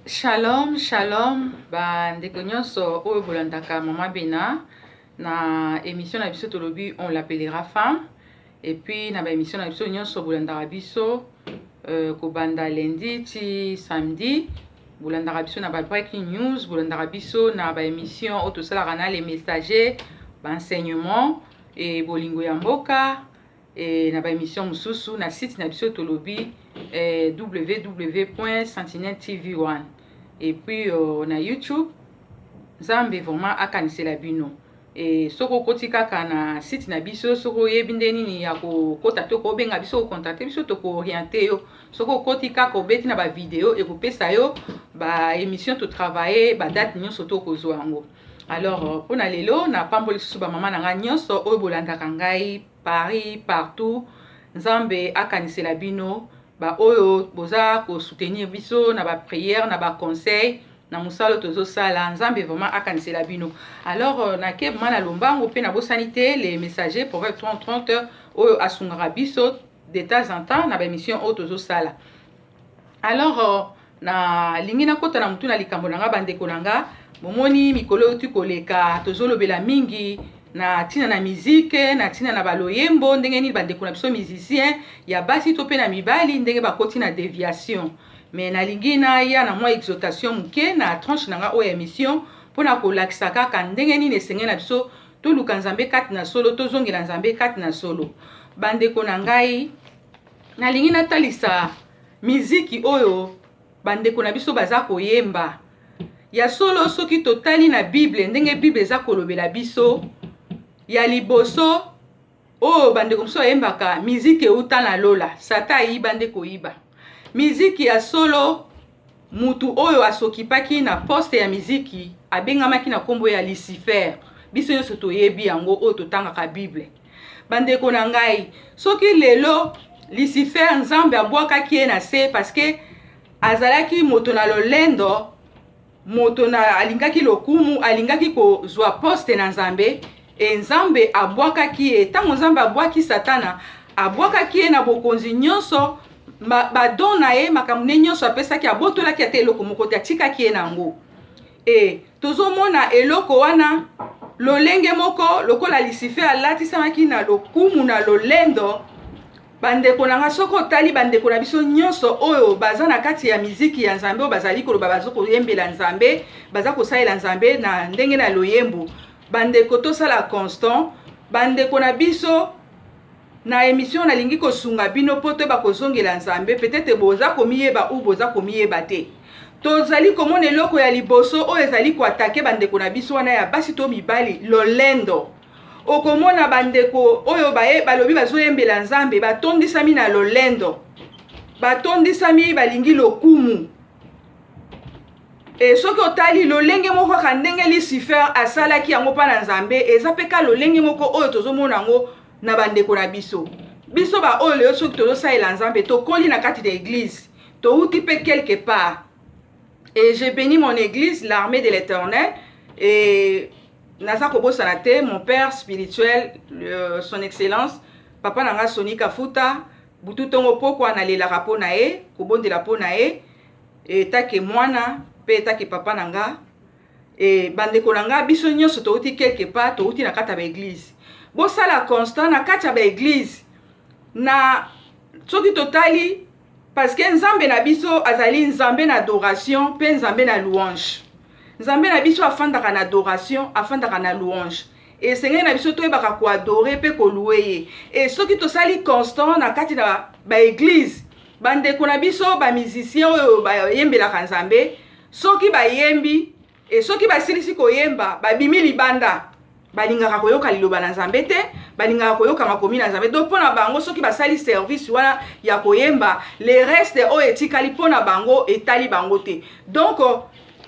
Shalom, shalom, ba ndeko nyonso oyo bolandaka Mama Bena na émission na biso tolobi on l'appellera femme et puis na ba émission na biso nyonso bolandaka biso kobanda lundi ti samedi, bolandaka biso na ba breaking news, bolandaka biso na ba émission oyo tosalaka na les messagers, ba enseignement et bolingo ya mboka et na ba émission mosusu na site na biso tolobi www.sentinelle tv1 et puis na YouTube. Nzambe vraiment akanisela bino. E soki okoti kaka na site na biso, soki oyebi nde nini ya kokota to kobenga biso, kocontacter biso, tokoorienter yo. Soki okoti kaka, obeti na bavideo, ekopesa yo baémission totravaille, badate nyonso tokozwa yango. Alors mpona lelo, napamboli lisusu bamama na ngai nyonso oyo bolandaka ngai Paris, partout. Nzambe akanisela bino, baoyo boza kosoutenir biso na baprière, na baconseil, na mosala oyo tozosala. Nzambe vraiment akanisela bino. Alors nake vraiment na lombango mpe nabosani te les messagers Proverbe 30 oyo asungaka biso de temps en temps na baémission oyo tozosala. Alors nalingi nakɔta na motu na likambo na nga. Bandeko na nga, bomoni mikolo oyo ti koleka, tozolobela mingi na ntina na mizike, na ntina na baloyembo, ndenge nini bandeko na biso musicien ya basi to mpe na mibali, ndenge bakoti na déviation. Mais nalingi naya na mwa exhortation moke na tranche na nga oyo ya émission, mpona kolakisa kaka ndenge nini esengeli na biso toluka Nzambe kati na solo, tozongela Nzambe kati na solo. Bandeko na ngai, nalingi natalisa miziki oyo bandeko na biso baza koyemba ya solo. Soki totali na Bible, ndenge Bible eza kolobela biso ya liboso, oyo bandeko mosusu bayembaka miziki euta na lola, Satan ayiba nde koyiba miziki ya solo. Mutu oyo asokipaki na poste ya miziki abengamaki na nkombo ya Lucifer. Biso nyonso toyebi yango, oyo totangaka Bible. Bandeko na ngai, soki lelo Lucifer, Nzambe abwakaki ye na se parce que azalaki moto na lolendo, moto na alingaki lokumu, alingaki kozwa poste na Nzambe, e Nzambe abwakaki ye. Ntango Nzambe abwaki Satana, abwakaki ye na bokonzi nyonso, badon na ye, makambo ne nyonso apesaki, abotolaki ata eloko moko te, atikaki ye na yango. E tozomona eloko wana lolenge moko lokola Lucifer alatisamaki na lokumu na lolendo. Bandeko na nga, soki otali bandeko na biso nyonso oyo baza na kati ya miziki ya Nzambe, oyo bazali koloba baza koyembela Nzambe, baza kosalela Nzambe na ndenge na loyembo, bandeko, tosala constant. Bandeko na biso, na émission nalingi kosunga bino mpo toyeba kozongela Nzambe. Peut-être boza komiyeba ou boza komiyeba te. Tozali komona eloko ya liboso oyo ezali koattaquer bandeko na biso wana ya basi to mibali: lolendo. Okomona bandeko oyo baye balobi bazoyembela Nzambe, batondisami na lolendo, batondisami, balingi lokumu. E soki otali lolenge moko kaka ndenge Lucifer asalaki yango mpa na Nzambe, eza mpe ka lolenge moko oyo tozomona yango na bandeko na biso. Biso baoyo lelo soki tozosalela Nzambe, tokoli na kati na église, touti mpe quelque part. Et je bénis mon église, l'Armée de l'Éternel, et naza kobosana te mon père spirituel, son excellence papa na nga Soni Kafuta. Butu, ntongo, pokwa, nalelaka mpo na ye, kobondela mpo na ye etake mwana mpe etake papa na nga. E bandeko na nga, biso nyonso touti quelque part, touti na kati ya baéglise. Bosala constant na kati ya baéglise na soki totali, parce que Nzambe na biso azali Nzambe na adoration mpe Nzambe na louange. Nzambe na biso afandaka na adoration, afandaka na louange. Esengeli na biso toyebaka koadorer mpe kolouer ye. E soki tosali constant na kati na baéglise, bandeko na biso bamusicien oyo bayembelaka Nzambe, soki bayembi, e soki basilisi koyemba, babimi libanda, balingaka koyoka liloba na Nzambe te, balingaka koyoka makomi na Nzambe. Donc mpo na bango, soki basali service wana ya koyemba, le reste oyo etikali mpo na bango etali bango te. Donc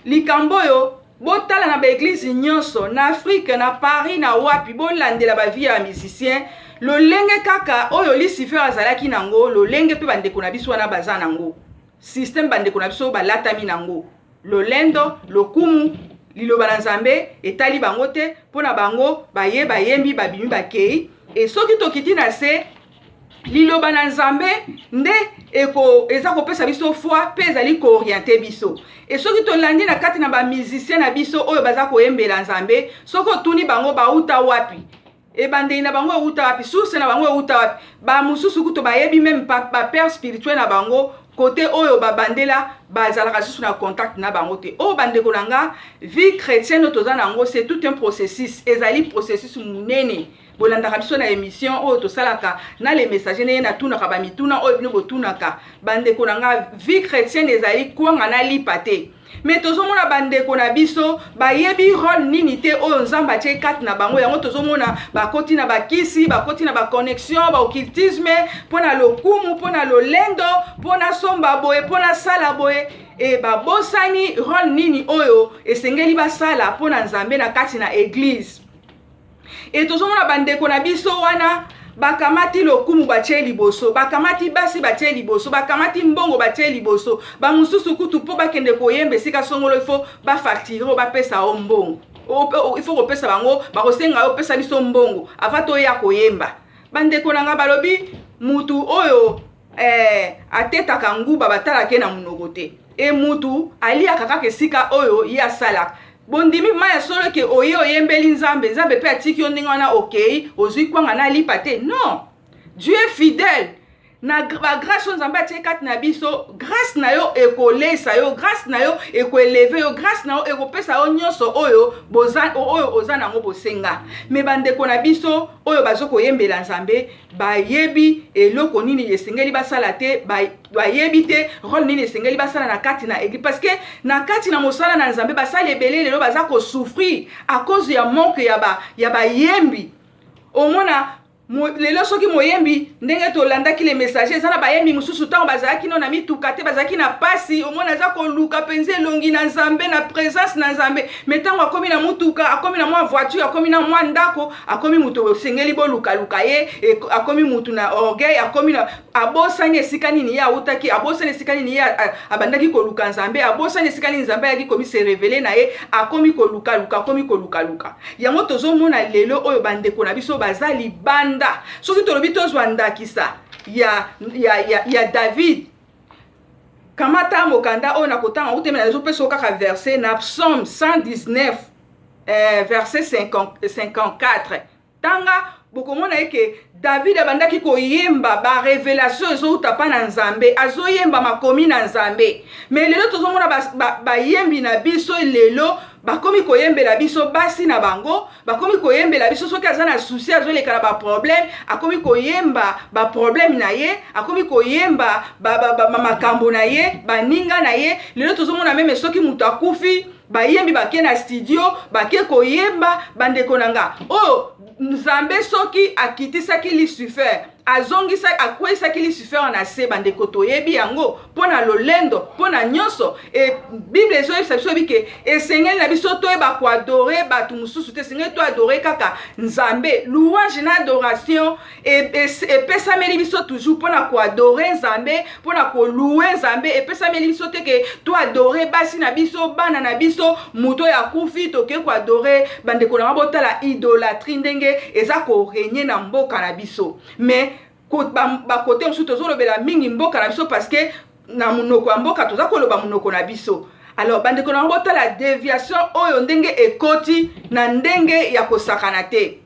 likambo oyo, botala na baéglise nyonso na Afrique, na Paris, na wapi, bolandela bavie ya musicien, lolenge kaka oyo Lucifer azalaki nango, lolenge mpe bandeko na biso wana baza nango, système bandeko na biso balatami nango: lolendo, lokumu, liloba na Nzambe etali bango te. Mpo na bango, baye bayembi, babimi, bakei. E soki tokiti na se, Liloba na Nzambe nde eko, eza kopesa biso foi mpe ezali kooriente biso. E soki tolandi na kati na ba musiciens na biso oyo baza koyembela Nzambe, soki otuni bango bauta wapi, ebandeli na bango euta wapi, source na bango euta wapi, ba mosusu kutu bayebi meme pa, ba père spirituel na bango kote oyo babandela bazalaka lisusu na contact na bango te. Oyo bandeko na nga, vie chrétienne oyo toza na yango, c'est tout un processus, ezali processus monene. Bolandaka biso na emission oyo tosalaka na le messager, ndenge natunaka ba mituna oyo bino botunaka. Bandeko na nga, vie chrétienne ezali kwanga na lipa te. Mais tozomona bandeko na biso bayebi role nini te oyo Nzambe atie kati na bango. Yango tozomona bakoti na bakisi, bakoti na baconnexion, baoccultisme, mpo na lokumu, mpo na lolendo, mpo na somba boye, mpo na sala boye. E babosani role nini oyo esengeli basala mpo na Nzambe na kati na eglise. E tozomona bandeko na biso wana bakamati lokumu batie liboso, bakamati basi batie liboso, bakamati mbongo batie liboso. Bamosusu kutu mpo bakende koyemba esika songolo, ifo bafacture oyo bapesa yo mbongo, ifo kopesa bango, bakosenga yo opesa biso mbongo ava toya koyemba. Bandeko na nga, balobi mutu oyo atetaka nguba batalaka ye na monoko te. E mutu aliaka kaka esika oyo ye asalaka. Bondimi ma ya solo ke oye oyembeli Nzambe, Nzambe mpe atiki yo ndenge wana, okei ozwi kwanga na lipa te? Non, Dieu est fidèle. Na bagrâce oyo Nzambe atie kati na biso, grâce na yo ekolesa yo, grâce na yo ekoélever yo, grâce na yo ekopesa yo nyonso oyo boza, oyo oza nango bosenga. Me bandeko na biso oyo bazo koyembela Nzambe bayebi eloko nini esengeli basala te, bayebi te role nini esengeli basala na kati na église, parce que na kati na mosala na Nzambe, basali ebele lelo baza kosouffrir à cause ya manque ya bayembi. Omona lelo soki moyembi, ndenge tolandaki le messager, eza na bayembi mosusu ntango bazalaki no na mituka te, bazalaki na pasi. Omona aza koluka mpenza elongi na Nzambe, na présence na Nzambe. Me ntango akomi na mutuka, akomi na mwa voiture, akomi na mwa ndako, akomi moto osengeli bolukaluka ye, akomi mutu na orgueil, akomi na abosani esika nini ye awutaki, abosani esika nini ye abandaki koluka Nzambe, abosani esika nini Nzambe ayaki komi se révéler na ye. Akomi kolukaluka, akomi kolukaluka. Yango tozomona lelo oyo bandeko na biso baza libanda. Soki tolobi tozwa ndakisa ya David, kamata mokanda oyo na kotanga kutemela, ezopesa kaka verset na Psaume 119, verset 50, 54. Tanga, bokomona eke David abandaki koyemba barévélation ezouta mpa na Nzambe, azoyemba makomi na Nzambe. Me lelo tozomona bayembi ba na biso lelo bakomi koyembela biso basi na bango, bakomi koyembela biso soki aza na souci, azoleka na baproblème, akomi koyemba baproblème na ye, akomi koyemba makambo na ye, baninga na ye. Lelo tozomona même soki moto akufi, bayembi bake na studio, bake koyemba. Bandeko na nga, oyo Nzambe soki akitisaki Lucifer, azongisa, akweyisaki Lucifer na se, bandeko, toyebi yango, mpo na lolendo, mpo na nyonso. E Bible ezoyebisa biso bike esengeli na biso toyeba koadorer bato mosusu te, esengeli toadorer kaka Nzambe. Louange na adoration epesameli biso toujours mpo na koadorer Nzambe, mpo na kolouer Nzambe. Epesameli biso te ke toadorer basi na biso, bana na biso, moto oyo akufi toke koadorer. Bandeko na nga, botala idolâtrie ndenge eza korégner na mboka na biso. Mais bakote mosusu tozolobela mingi mboka na biso, parce que na monoko ya mboka toza koloba monoko na biso. Alors bandeko na nga, botala déviation oyo ndenge ekoti na ndenge ya kosakana te.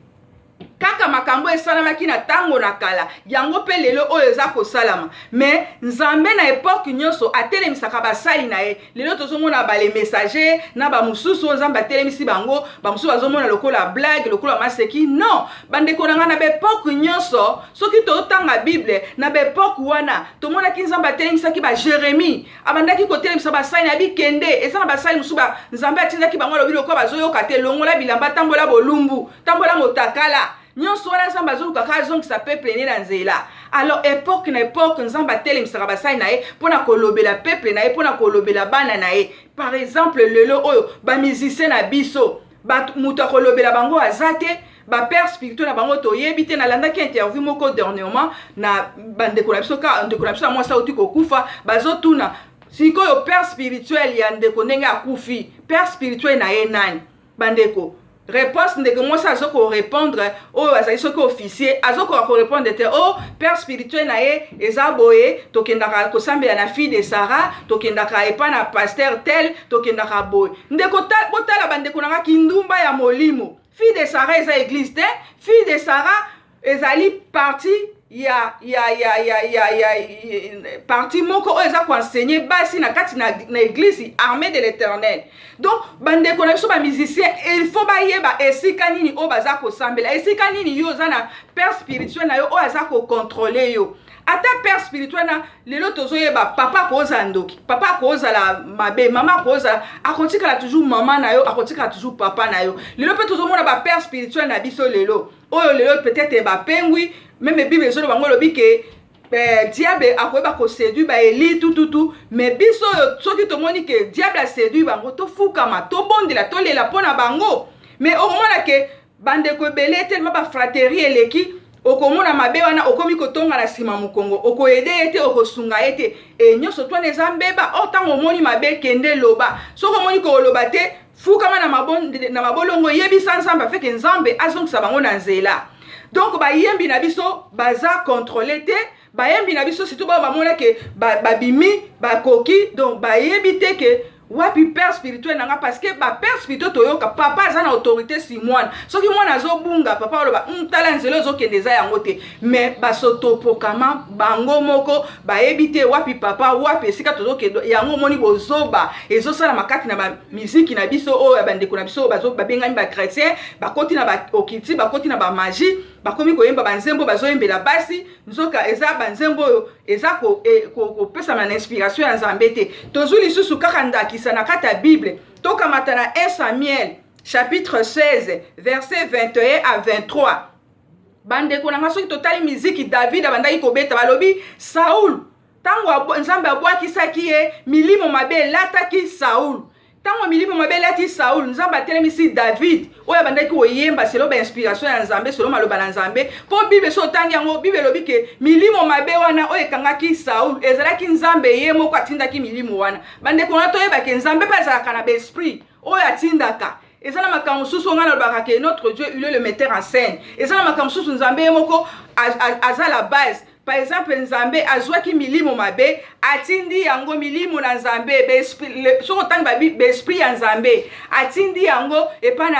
Kaka makambo esalamaki na ntango na kala, yango mpe lelo oyo eza kosalama. Me Nzambe na époque nyonso atelemisaka basali na ye. Lelo tozomona bale messager na bamosusu oyo Nzambe atelemisi bango, bamosusu bazomona lokola blague, lokola maseki. Non, bandeko na ngai, na baépoque nyonso, soki totanga Bible, na baépoque wana tomonaki Nzambe atelemisaki baJérémie, abandaki kotelemisa basali na bikende. Eza na basali mosusu Nzambe atindaki bango, alobi lokola bazoyoka te, longola bilamba, tambola bolumbu, tambola motakala. Nyonso wana Nzambe azolukaka azongisa peuple ne na nzela. Alors époque na époque, Nzambe atelemisaka basali na ye mpona kolobela peuple na ye, mpona kolobela bana na ye. Par exemple, lelo oyo bamusicien na biso, moto akolobela bango aza te, bapère spirituel na bango toyebi te. Nalandaki interview moko dernièrement na bandeko na biso, ka ndeko na biso ya mwasi auti kokufa, bazotuna sikoyo père spirituel ya ndeko ndenge akufi, père spirituel na ye nani? Bandeko. Réponse ndeko mwasi azo korépondre, oyo azali soki officier, azokoka korépondre te. O oh, père spirituel na ye eza boye, tokendaka kosambela na Fille de Sara, tokendaka epa na pasteur tel, tokendaka boye. Ndeko, botala bandeko na nga, kindumba ya molimo. Fille de Sara eza église te. Fille de Sara ezali parti ya parti moko oyo eza koenseigner basi na kati na église Armée de l'Éternel. Donc bandeko na biso bamusicien, il faut bayeba esika nini oyo baza kosambela, esika nini yo oza na père spirituel na yo oyo aza kocontrôler yo. Ata père spirituel na lelo tozoyeba, papa akozala ndoki, papa akozala mabe, mama akozala, akotikala toujours mama na yo, akotikala toujours papa na yo. Lelo mpe tozomona bapère spirituel na biso lelo oyo, lelo peut-être bapengwi. Même Bible ezoloba bango, elobi ke diable akoyeba koséduire baeli tututu. Mais biso oyo, soki tomoni ke diable aséduire bango, tofukama, tobondela, tolela mpo na bango. Mais okomona ke bandeko ebele, telema bafratterie eleki, okomona mabe wana, okomi kotonga na nsima mokongo, okoaider ye te, okosunga ye te. E nyonso to wana eza mbeba. Or ntango omoni mabe, kende loba. Soki omoni koloba te, fukama na mabolongo, yebisa Nzambe afin que Nzambe azongisa bango na nzela. Donc bayembi na biso baza contrôle te. Bayembi na biso, surtout bao bamona ke babimi, bakoki, donc bayebi te ke wapi père spirituel na nga, parce que bapère spirituel toyoka, papa aza na autorité si mwana. Soki mwana azobunga, papa aloba: Tala nzela ozokende eza yango te." Mais basotopokama bango moko, bayebi te wapi papa, wapi esika tozokende. Yango omoni bozoba ezosalama kati na bamiziki na biso oyo ya bandeko na biso oyo babengami bachrétien. Bakoti na baokiti, bakoti na bamagie, bakomi koyemba banzembo, bazoyembela basi, nzoka eza banzembo oyo eza kopesama na inspiration ya Nzambe te. Tozwi lisusu kaka ndakisa na kati ya Bible. Tokamata na 1 Samuel chapitre 16, verset 21 à 23. Bandeko na nga, soki totali miziki David abandaki kobeta, balobi Saul, ntango Nzambe abwakisaki ye, milimo mabe elataki Saul. Ntango milimo mabe elati Saul, Nzambe atelemisi David oyo abandaki koyemba selon bainspiration ya Nzambe, selon maloba na Nzambe. Mpo Bible, so otangi yango, Bible elobi ke milimo mabe wana oyo ekangaki Saul, ezalaki Nzambe ye moko atindaki milimo wana. Bandeko na, toyebake Nzambe mpe azalaka na baesprit oyo atindaka. Eza na makambo mosusu oyo ngai nalobaka ke notre Dieu, il est le metteur en scène. Eza na makambo mosusu Nzambe ye moko aza la base. Par exemple, Nzambe azwaki milimo mabe, atindi yango, milimo na Nzambe, soki otangi baesprit ya Nzambe, atindi yango epai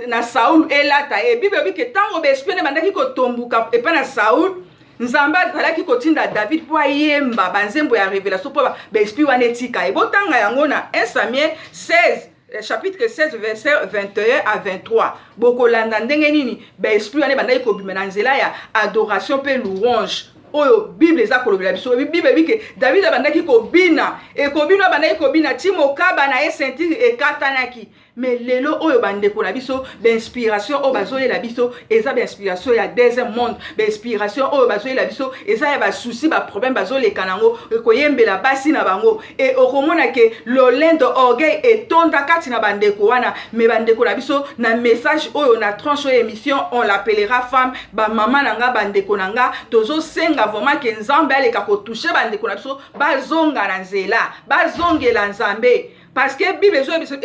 na Saul, elata ye. Bible elobi ke ntango baesprit nde bandaki kotombuka epai na Saul, Nzambe azalaki kotinda David mpo ayemba banzembo ya révélation mpo baesprit wana etika ye. Botanga yango na 1 Samuel 16, chapitre 16, verset 21 à 23. Bokolanda ndenge nini baesprit wana ebandaki kobima na nzela ya adoration mpe louange oyo Bible eza kolobela biso. Bible ebi ke David abandaki kobina, ekobina, abandaki kobina ti mokaba na ye, ceinture, ekatanaki. Mais lelo oyo, bandeko na biso, bainspiration oyo bazoyela biso eza bainspiration ya deuxième monde. Bainspiration oyo bazoyela biso eza ya basusi, baproblème bazoleka nango, koyembela basi na bango. E okomona ke lolendo, orgueil etonda kati na bandeko wana. Mais bandeko na biso, na message oyo, na tranche oyo, émission On l'appellera femme, bamama na nga, bandeko na nga, tozosenga vraiment ke Nzambe aleka kotoucher bandeko na biso, bazonga na nzela, bazongela Nzambe, parce que Bible ezoyebisa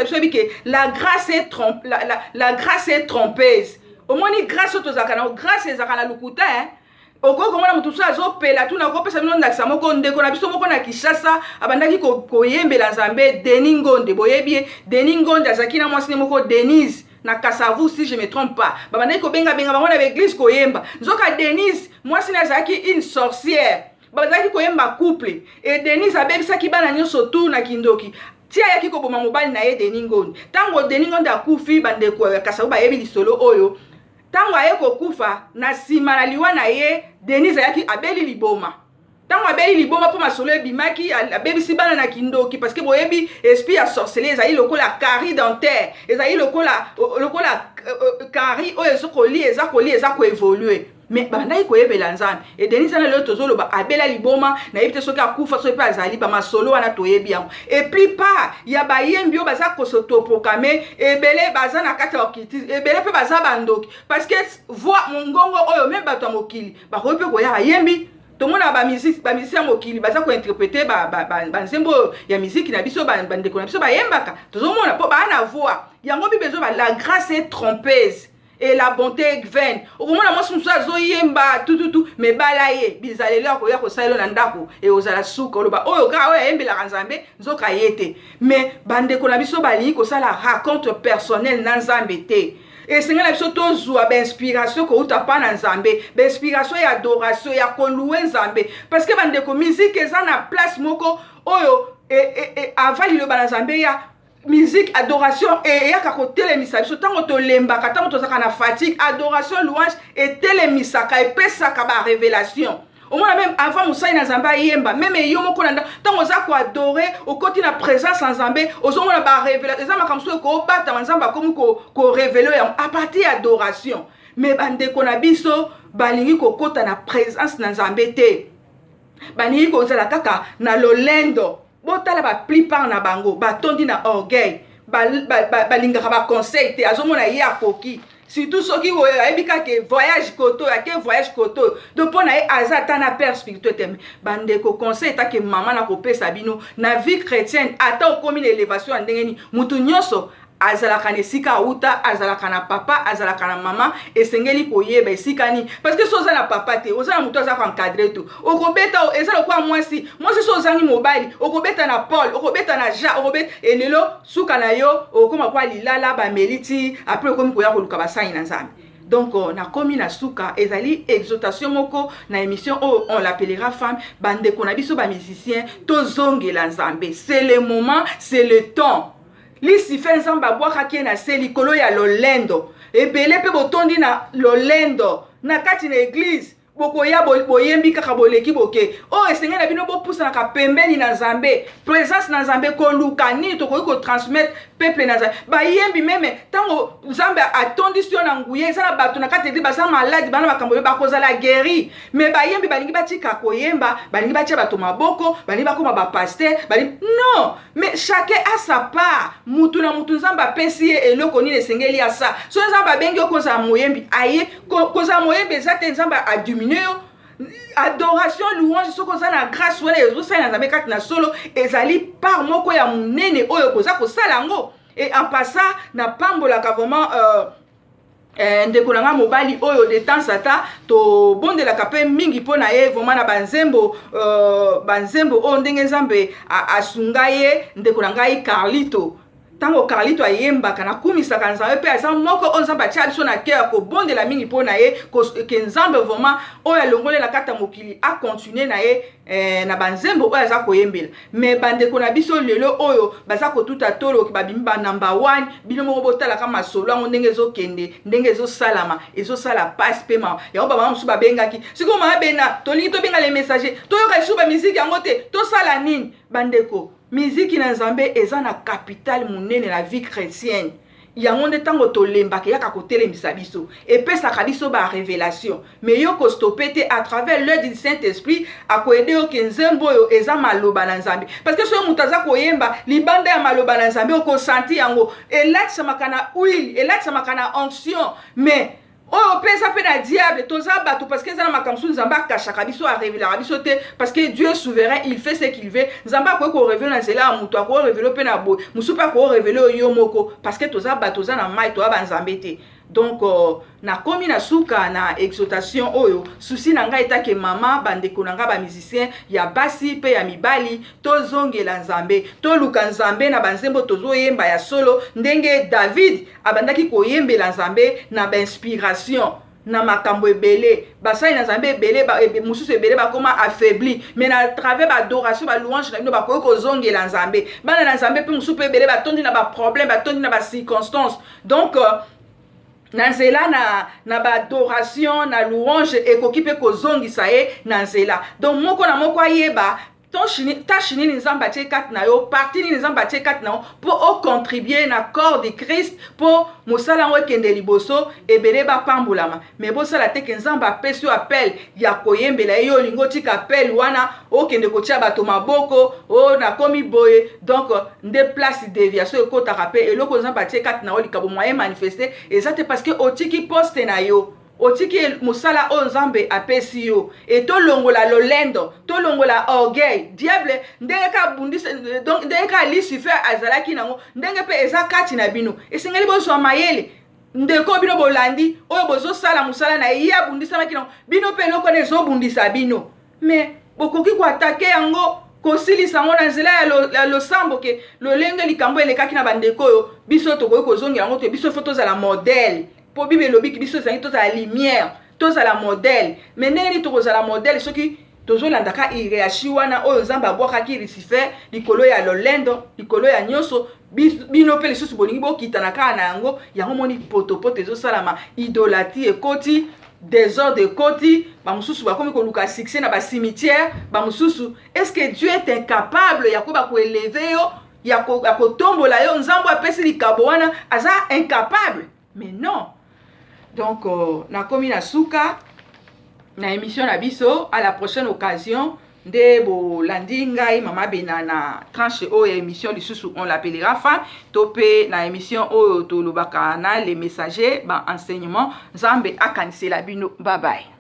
biso, ebi ke la grâce est trompeuse. Omoni grâce oyo tozalaka nango, grâce ezalaka na lokuta, hein? Okoki komona moto mosusu azopela tuna. Okopesa bino ndakisa moko: ndeko na biso moko na Kinshasa abandaki koyembela Nzambe, Denis Ngonde, boyebi ye. Denis Ngonde azalaki na mwasi ne moko, Denise, na Kasavu, si je me trompe pas. Babandaki kobengabenga bango na baeglise koyemba, nzoka Denise, mwasi ne, azalaki une sorcière. Bazalaki koyemba couple e Denise abebisaki bana nyonso tu na kindoki, ti ayaki koboma mobali na ye, Denis Ngonde. Ntango Denis Ngonde akufi, bandeko ya Kasavu bayebi lisolo oyo, ntango aye kokufa, na nsima na liwa na ye, Denise ayaki abeli liboma. Ntango abeli liboma, mpo masolo ebimaki, abebisi bana na kindoki, parce que boyebi esprit ya sorcellerie ezali lokola carie dentaire, ezali lokola carie oyo ezokolia, eza kolia, eza koévoluer. Mais babandaki koyebela Nzambe. E Denise wana lelo tozoloba abela liboma, nayebi te soki akufa, soki mpe azali. Bamasolo wana toyebi yango. Et plupart ya bayembi oyo baza kos'autoproclamer, ebele baza na kati ya occultisme, ebele mpe baza bandoki, parce que voix, mongongo oyo, même bato ya mokili bakoki mpe koya bayembi. Tomona bamusicien ya mokili baza kointerprete banzembo oyo ya miziki na biso, bandeko na biso bayembaka. Tozomona mpo baa na voix yango. Bible ezoba: "La grâce est trompeuse et la bonté est vaine." Okomona mwasi mosusu azoyemba tututu, me bala ye, bizaleli akoya kosalela na ndako ekozala suka. Oloba oyo kaka oyo ayembelaka Nzambe, nzoka ye te. Me bandeko na biso balingi kosala rencontre personnelle na Nzambe te. Esengeli na biso tozwa bainspiration kouta mpa na Nzambe, bainspiration ya adoration, ya kolouer Nzambe, parce que bandeko, musique eza na place moko oyo avant liloba na Nzambe ya musique, adoration eyaka kotelemisa biso ntango tolembaka, ntango tozalaka na fatigue. Adoration, louange etelemisaka, epesaka barévélation. Omona, même avant mosali na Nzambe ayemba, même yo moko na ntango oza koadorer, okoti na présence ya Nzambe, ozomona barévélation. Eza makambo soki ekobatama, Nzambe akomi korévéler yango à partir ya adoration. Mais bandeko na biso balingi kokɔta na présence na Nzambe te, balingi kozala kaka na lolendo. Botala, baplupart na bango batondi na orgueil, balingaka baconseil te. Azomona ye akoki, surtout soki ayebi kaka voyage koto oyo, ake voyage koto oyo. Donc mpo na ye aza ata na père spirituel te. Bandeko, conseil etake mama na kopesa bino na vie chrétienne: ata okomi na élévation ya ndenge nini, mutu nyonso azalaka na esika auta, azalaka na papa, azalaka na mama. Esengeli koyeba esika nini, parce que so oza na papa te, oza na moto aza koencadrer to okobeta. Eza lokola mwasi. Mwasi so ozangi mobali, okobeta na Paul, okobeta na Jean, okobeta elelo, suka na yo okokoma kwa lilala, bameli ti après okomi koya koluka basali na Nzambe. Donc nakomi na suka. Ezali exhortation moko na émission oyo On l'appellera femme. Bandeko na biso bamusicien, tozongela Nzambe. C'est le moment, c'est le temps. Lucifer, Nzambe abwakaki ye na se likolo ya lolendo. Ebele mpe botondi na lolendo na kati na église. Bokoya, boyembi kaka, boleki, boke. Oyo esengeli na bino, bopusanaka pembeni na Nzambe, présence na Nzambe, koluka nini tokoki kotransmettre peuple na Nzambe. Bayembi, même ntango Nzambe atondisi yo na nguya, eza na bato na kati église baza malade, bana makambo oyo bakozala guéri. Mais bayembi balingi batika koyemba, balingi batia bato maboko, balingi bakóma bapasteur, balingi. Non, mais chacun a sa part. Mutu na mutu, Nzambe apesi ye eloko nini esengeli asa. So Nzambe abengi yo kozala moyembi, aye kozala moyembi. Eza te Nzambe adiminuer yo. Adoration, louange, soki oza na grâce wana, ezosala na Nzambe kati na solo, ezali part moko ya monene oyo koza kosala yango. Et en passant, napambolaka vraiment ndeko na nga mobali oyo de temps ata tobondelaka mpe mingi mpo na ye, vraiment na banzembo, banzembo oyo ndenge Nzambe asunga ye, ndeko na ngai Carlito. Ntango Carlito ayembaka, nakumisaka Nzambe. Mpe aza moko oyo Nzambe atia biso na cœur ya kobondela mingi mpo na ye, ke Nzambe vraiment oyo alongoli na kati ya mokili acontinuer na ye na banzembo oyo aza koyembela. Mais bandeko na biso lelo oyo baza kotuta tolo, babimi ba number one. Bino moko botalaka masolo yango ndenge ezokende, ndenge ezosalama, ezosala pasi mpe mawa. Yango bamama mosusu babengaki sikoyo: "Mama Bena, tolingi tobenga le messager, toyoka lisusu bamiziki yango te, tosala nini?" Bandeko, miziki na Nzambe eza na capital monene na vie chrétienne. Yango nde ntango tolembaka, eyaka kotelemisa biso, epesaka biso barévélation. Mais yo kostopper te. À travers l'aide du Saint Esprit, akoaider yo ke nzembo oyo eza maloba na Nzambe, parce que soki moto aza koyemba libanda ya maloba na Nzambe, okosentir yango elatisamaka na huile, elatisamaka na onction. Mais oyo mpe eza mpe na diable. Toza bato, parce que eza na makambo mosusu Nzambe akashaka biso, arévélaka biso te, parce que Dieu est souverain, il fait ce qu'il veut. Nzambe akoki korévéler na nzela ya moto, akoki korévéler mpe na boye mosusu, mpe akoki korévéler yo moko, parce que toza bato, toza na mai, toza banzambe te. Donc nakomi na suka na exhortation oyo. Souci na ngai etake mama, bandeko na ngai bamusicien ya basi mpe ya mibali, tozongela Nzambe, toluka Nzambe na banzembo tozoyemba ya solo, ndenge David abandaki koyembela Nzambe na bainspiration na makambo ebele. Basali na Nzambe ebele mosusu ebele bakóma affaibli, mais na travers baadoration, balouange na bino, bakoki kozongela Nzambe. Bana na Nzambe mpe mosusu mpe ebele batondi na baproblème, batondi na bacirconstance. Donc na nzela na baadoration, na louange, ekoki mpe kozongisa ye na nzela. Donc moko na moko ayeba tâche nini Nzambe atie kati na yo, partie nini Nzambe atie kati na yo mpo ocontribuer na corps de Christ, mpo mosala yango ekende liboso, ebele bapambolama. Mais bosala te ke Nzambe apesi yo appel ya koyembela ye, yo olingi otika appel wana, okende kotia bato maboko, o nakomi boye. Donc nde place déviation ekotaka mpe. Eloko Nzambe atie kati na yo, likabo, moyen manifeste eza te, parce que otiki poste na yo. Otiki mosala oyo Nzambe apesi yo. E tolongola lolendo, tolongola orgueil. Diable ndenge ka bundisa, donc ndenge ka Lucifer azalaki nango, ndenge pe eza kati na bino. Esengeli bozwa mayele. Ndeko bino bolandi oyo bozosala mosala na ye, ye abundisamaki nango, bino pe eloko wana ezobundisa bino. Mais bokoki koatake yango, kosilisa yango na nzela ya losambo ke lolenge likambo elekaki na bandeko oyo, biso tokoki kozongela yango te. Biso fo tozala modèle, mpo Bible elobi biso ezangi tozala lumière, tozala modèle. Mais ndenge nini tokozala modèle soki tozolandaka hiérarchie wana oyo Nzambe abwakaki Lucifer likolo ya lolendo, likolo ya nyonso? Bino mpe lisusu bolingi bokitana kaka na yango. Yango moni potopoto ezosalama, idolâtrie ekoti, désordre ekoti, bamosusu bakomi koluka succès na bacimetière, bamosusu. Est ce que Dieu est incapable ya koyeba koélever yo, ya kotombola yo? Nzambe apesi likabo wana, aza incapable? Mais non. Donc nakomi na suka na émission na biso. À la prochaine occasion. Nde bolandi ngai, Mama Bena, na tranche oyo ya émission lisusu On l'appellera femme, to mpe na émission oyo tolobaka na Les Messagers, baenseignement. Nzambe akanisela bino. Bye bye.